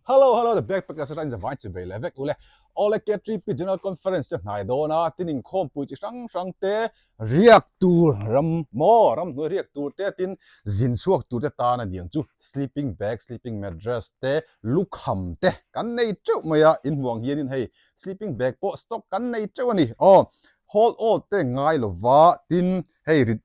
Hello hello the backpackers atangin zavai chi bei leh vek ule. Awle KTP General Conference te hnai dawn a, tin inkhawmpui chi hrang hrang te riak tur ram maw ram hnuai riak tur te tin zin chhuak tur te tan a niang chu sleeping bag, sleeping mattress te lukham te kan nei teuh mai a, in hmuh ang hianin hei sleeping bag pawh stock kan nei teuh a ni. Aw hold all te ngai lova tin hei rit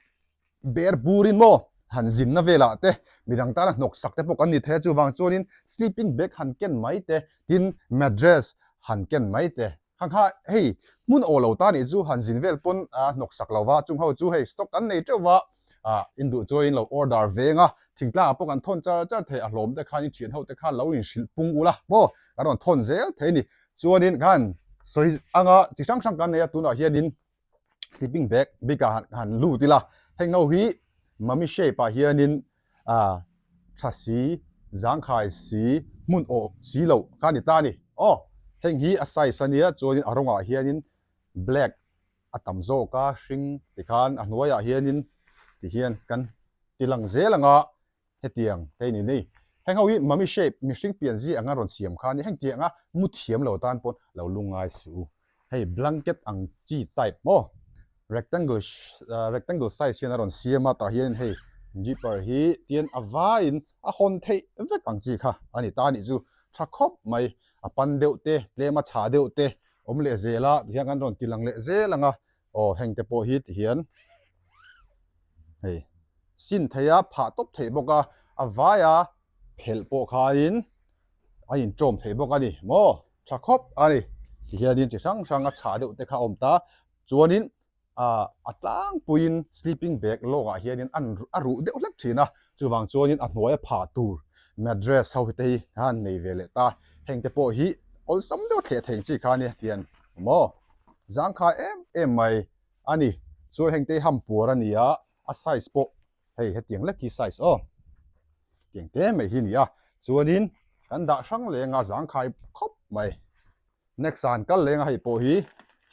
Ber burin maw han zinna velah te midang tana hnawk sak te pawh kan ni thei a, chuvang chuanin sleeping bag han ken mai te, tin mattress han ken mai te kha kha hei hmun aw lo ta nih chu han zin vel pawn a hnawk sak lo va, chung ho chu hei stock kan nei teuh va, ah in duh chuan lo order veng a, thingtlang ah pawh kan thawn char char thei a hlawm te khan in thian ho te khan lo inhrilh pung ula maw kan rawn thawn zel thei a ni, chuanin khan sawi anga chi hrang hrang kan nei a tunah hianin sleeping bag bik ah han lut ila heng ho hi mummy shape ah hianin ah tha si zangkhai si hmun awh si loh kha a ni ta a ni aw heng hi a size a nia chuanin a rawngah hianin black a tam zawk a hring tikhan a hnuaiah hianin tihian kan ti lang zel ang a. Hetiang te in nei. Heng ho hi mummy shape, mihring pian zia anga rawn siam kha a ni. Heng tiang a mu thiam lo tan pawn lo lungngai suh u. Hei blanket ang chi type maw? Rectangle rectangle size hian a rawn siam a, tah hian hei zipper hi tian a vaiin a hawn theih vek ang chi kha a ni ta a nih chu. Tha khawp mai, a pan deuh te, tlem a chhah deuh te awm leh zel a, tihian kan rawn ti lang leh zel ang a. Aw heng te pawh hi ti hian hei sin thei a phah tawp theih bawk a a vaia phelh pawh khanin a inṭawm theih bawk a ni maw tha khawp a ni ti hianin chi hrang hrang a chhah deuh te kha a awm ta chuanin ah a tlangpuiin sleeping bag lawkah hianin an a ruh deuh hlek thin a chuvang chuanin a hnuaia phah tur mattress ho te hi a han nei ve leh ta heng te pawh hi awlsam deuh thleh thei ang chi kha a nia tian maw. Zangkhai em em mai a ni. Chuan heng te hi hampuar a ni a, a size pawh hei hetiang lek hi size aw. Tiang te mai hi a ni a. Chuanin kan dah hrang leng a zangkhai khawp mai. Next ah han kal leng a hei pawh hi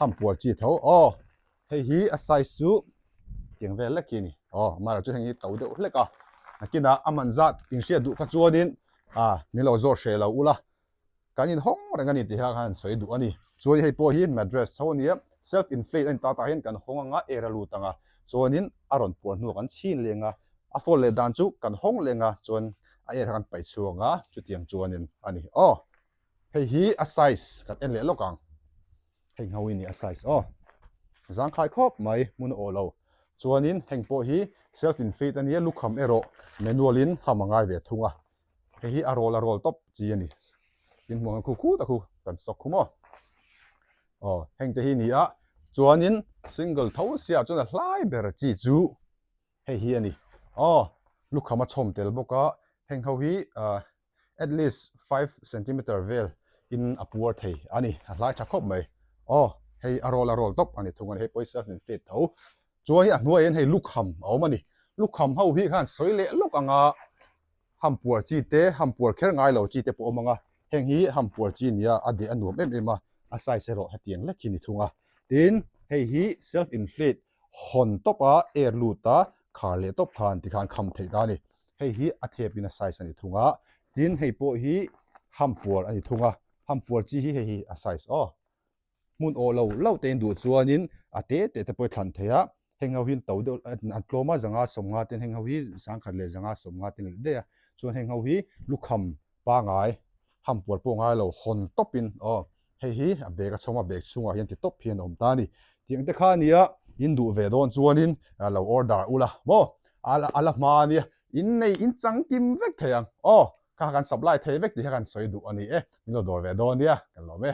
hampuar chi tho aw. Hei hi a size chu tiang vel lek hi a ni. Aw amaherawhchu chu heng hi to deuh hlek a. Nakinah a man zat inhriat duh kha chuanin ah min lo zawt hreh lo ula. Kan inhawng reng a ni tih kha khan sawi duh a ni. Chuan hei pawh hi mattress tho a nia, self inflate a ni ta tah hian kan hawng anga air a lut anga, chuanin a rawn puan hnuah kan chhin leng a, a fold leh dan chu kan hawng leng a, chuan a air kha kan paih chhuak a, chutiang chuanin a ni. Aw, hei hi a size kan en leh lawk ang. Hei ngho i ni a size aw. Zangkhai khawp mai hmun a aw lo. Chuanin heng pawh hi self inflate a nia, lukham erawh manual in ham a ngai ve thung a. Hei hi a roll a roll tawp chi a ni. Tin hmuh ang khu khut a khu kan stock khu maw. Aw heng te hi ni a chuanin single tho sia chuan a hlai ber chi chu hei hi a ni. Aw lukham a chhawm tel bawk a heng ho hi ah at least 5 centimeter vel in a puar thei a ni. A hlai tha khawp mai. Aw hei a roll a roll tawp a ni thung a ni. Hei pawh hi self in fit tho. Chuan hi a hnuaiah hian hei lukham a awm a ni. Lukham ho hi khan sawi leh lawk anga hampuar chi te, hampuar kher ngai lo chi te pawh awm ang a, heng hi hampuar chi nia a deh a nuam em em a, a size erawh hetiang lek hi ni thung a. Tin, hei hi self inflate hawn tawp a, air lut a, khar leh tawp khan tikhan kham theih ta a ni. Hei hi a thep in a size a ni thung a. Tin, hei pawh hi hampuar a ni thung a, hampuar chi hi hei hi a size aw. Hmun awh lo lo te in duh chuanin a te te te pawh i thlan thei a, heng ho hi an to deuh an tlawm a zanga sawmnga ten heng ho hi sangkhat leh zanga sawmnga ten leh daih a, chuan heng ho hi lukham pangai hampuar pawh ngai lo hawn tawp in aw hei hi a bag a chhawm a bag chhungah hian ti tawp hian a awm ta a ni. Tiang te kha nia in duh ve dawn chuanin lo order ula maw a la hma ania in nei in changkim vek thei ang aw kha kan supply thei vek tih kha kan sawi duh a ni e, min lo dawr ve dawn nia kan lawm e.